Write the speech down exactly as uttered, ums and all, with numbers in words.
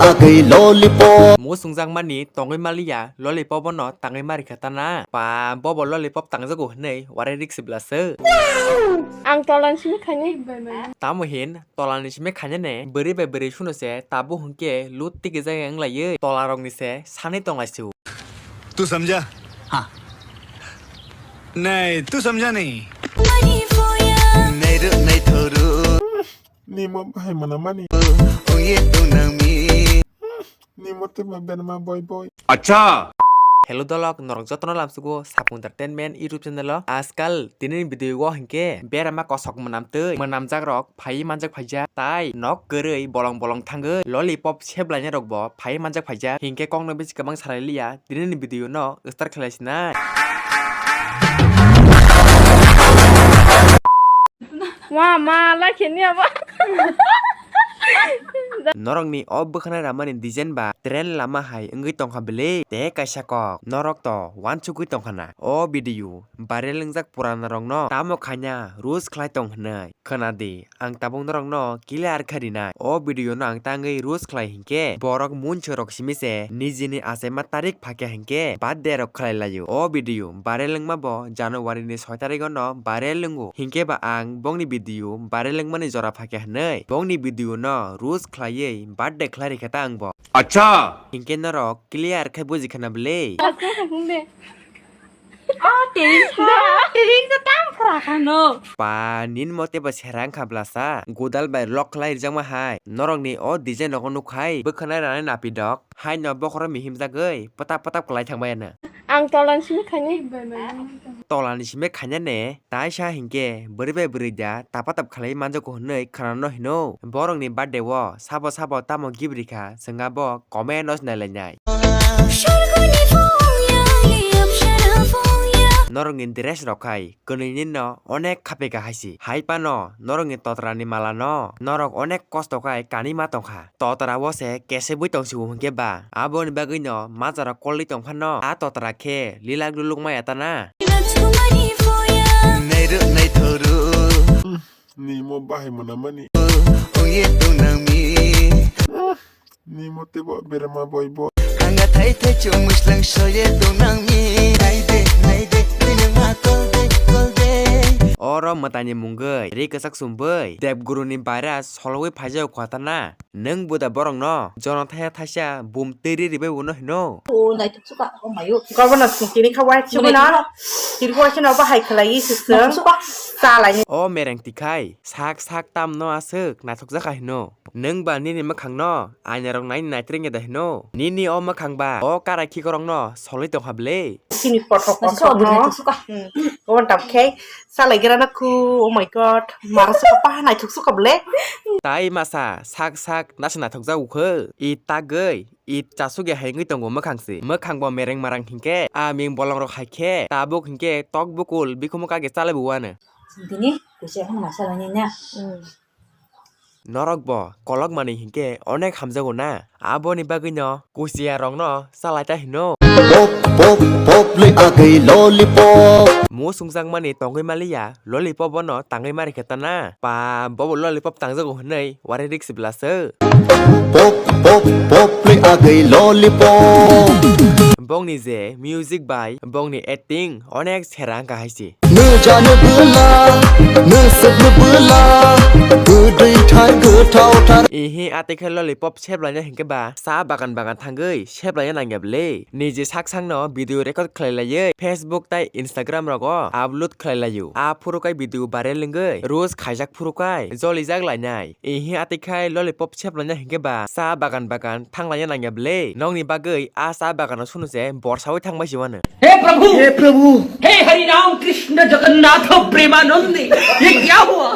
Tangwi lollipop. Muchungjakmani tongwi maliya, lollipop no tangwi mari kha ta na. Pa, bobo lollipop tangjago hwnwi warai rik sibla se. Ang tolan simi khaini. Tamo hin, tolani simi khainani, bwrwi bai bwrwi suno se, tabuk hwnkhe lut tigi jagao wng laiwi, tolarokni se sanwi tong lai se o. तू समझा? हाँ। नहीं, तू समझा नहीं। Nai ru, nai thoru. Nimo bahai mana mani. Uye tu nang mi. Nimo te ma ben ma boy boy. Acha. Hello dolok, norok jotono lamsugo Sapung Entertainment YouTube channel o. Ajkal tinini video o hinkhe berama kosok mwnam twi mwnamjak rok phaiwi manjak phaijak, tai nok kwrwi bolong bolong thangwi lollipop seblainai rok bo phaiwi manjak phaijak. Hinkhe kokno bisi kwbang salai liya, tinini video no start khlai sinai. Ma, ma, la kheni abo. Norokni o bwkhanai ramani design ba train lama hai wngwi tongkha bwle, tei kaisa kok norok to uansugwi tongkha na. O video viral wngjak purana rokno tamo khaina roast khlai tong hwnwi. Khwnadi, ang tabuk norokno clear khe rinai. O video no ang tangwi roast khlai hinkhe, borok munchorok simi se nijini achaima tarik phakya hinkhe birthday rok khlai laio. O video viral wngma bo January ni soi tarik no viral wngo. Hinkhe ba ang bongni video viral wngmani jora phakya hwnwi bongni video no roast khlaiwi birthday khlai rikha ta ang bo. Acha! Hinkhe norok clear khe buji khana bwle. Aswk hakung de. Ah, tering sa. Tering sa tam khra khano. Pa, nin mote ba serang kha blasa. Godal bai lock khlai rijak ma hai. Norok ni o design rogo nuk hai. Bwkhwnai ranai napi dok. Hai no bokhoro mihim jagwi. Patap patap kwlai thang bai ano. Ang tolan simi khaini. Tolan simi khaina ne. Taisa hinkhe bwrwi bai bwrwi da tapa tap khlai manjago hwnwi khwnano hino. Borokni birthday o sabo sabo tamo gift rikha, chwng abo comment no sinai lainai. Norokni dress rok khai kwnwi nino onek khapeka haisi. Hai phano norokni totrani mala no norok onek kosto khai kanwi ma tongkha. Totra o se kesebwi tongsigo hwnkhe ba, aboni bagwino majara kolwi tongphano a totra khe lilak luluk maya tana. Nairu naithoru. Nimo bahai mwnamani. Uye tunangmi. Nimo tebo berama boy boy. Hanga thai thai chumwislang soye tunangmi. Naide naide, tini ma kolde kolde. Oro mwtaini mungwi ri kwchak chumbwi Debguru ni baira solwi phaijago khwatana. Nwng buda borokno jono thaya thaisa bum twi ri ribai uno hino. O naithok suka, o mayo. Governor song tini kha wai suka na. Tini kha wai kheno bahai khlai siswng. Naithok suka. Chalai. O mereng tikhai sak sak tamno aswk naithok jakha hino. Nwng ba nini mwkhangno aina rok nai naitring da hino. Nini o mwkhang ba o karai khikorokno solwi tongkha bwle. Chini pothok pothok no. Naithok suka. Hmm. Governor tam khe. Salai gira na khu, oh my God, mara suka pa naithok suka bwle. Tai masa sak sak nasi naithok jago khe, i tagwi, i chasugwi hai wngwi tongo mwkhang se. Mwkhang bo mereng marang hinkhe, a ming bolong rok hai khe, tabuk hinkhe tok bukul bikhumu kage chalai bo wano. Sintini, kuchia hwn masa lani na. Hmm. Norok bo kolok manwi hinkhe onek hamjago na, aboni bagwino kuchiya rokno chalai ta hino. Pop, pop, pop le agwi lollipop. Muchungjakmani tongwi maliya, lollipop bono tangwi mari khe ta na. Pa, bobo lollipop tangjago hwnwi warai rik sibla se. Pop, pop, pop le agwi lollipop. Bongni je music bai bongni acting onek sera wngkha hai se. Nujano bwla, nusukno bwla, gwdwithar gwthaothar. Ihi, atekhe lollipop seblaina hinkhe ba sa bagan bagan thangwi seblaina nangya bwle. Niji sak sakno video record khlai laiwi Facebook tai Instagram rogo upload khlai laio. A phuru kai video viral wngwi roast khaijak phuru kai jolijak lainai. Ihi, atekhe lollipop seblaina hinkhe ba sa bagan bagan thanglaina nangya bwle. Nokni bagwi a sa bagano sunu se borsawi thangbai se wano. हे प्रभु, हे प्रभु, हे हरि राम कृष्ण जगन्नाथ प्रेमानंद, ये क्या हुआ?